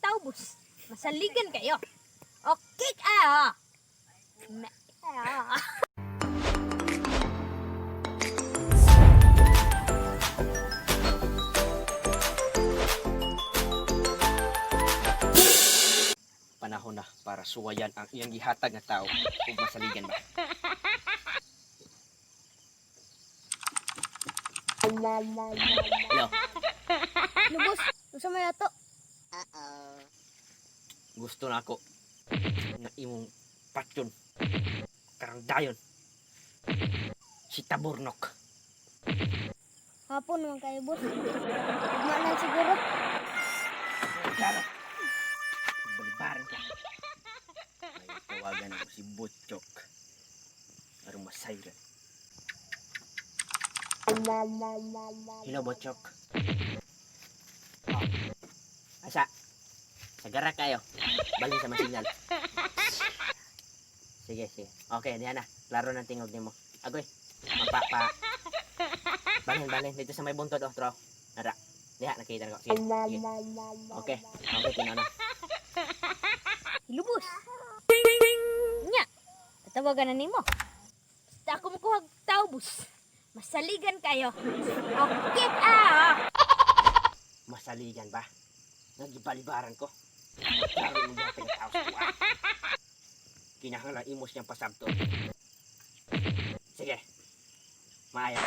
tao, boss. Masaligan kayo. Okay ah. Ah. Panahon na para suwayan ang iyang gihatag nga tao ug masaligan ba. Hello, Lubos, unsa may ato? gusto na ako nga imong patyon karang dayon si Taburnok. Hapon man kayo, boss. Ugma lang siguro. Klaro. Balibaran ka. May tawagan ako si Butchok. Aron masayran. Hello, Butchok. Oh. Asa? Sa gara kayo. Balin sa masignal. Sige, sige. Okay, diyan na. Klaro ng tingog nimo. Agoy. Mapapa. Balin, balin. Dito sa may buntod, oh, tro. Nara. Diha, nakita ko. Sige, sige. Okay. Okay, tinaw na. Lubos. Nya. Tatawagan na nimo. Basta ako makuha og tao, boss. Masaligan kayo. Okay ah. Masaligan ba? Nagibalibaran ko. Klaro imong gihatag nga tao sa kuha. Kinahanglan imo siyang pasabton. Sige. Maaya.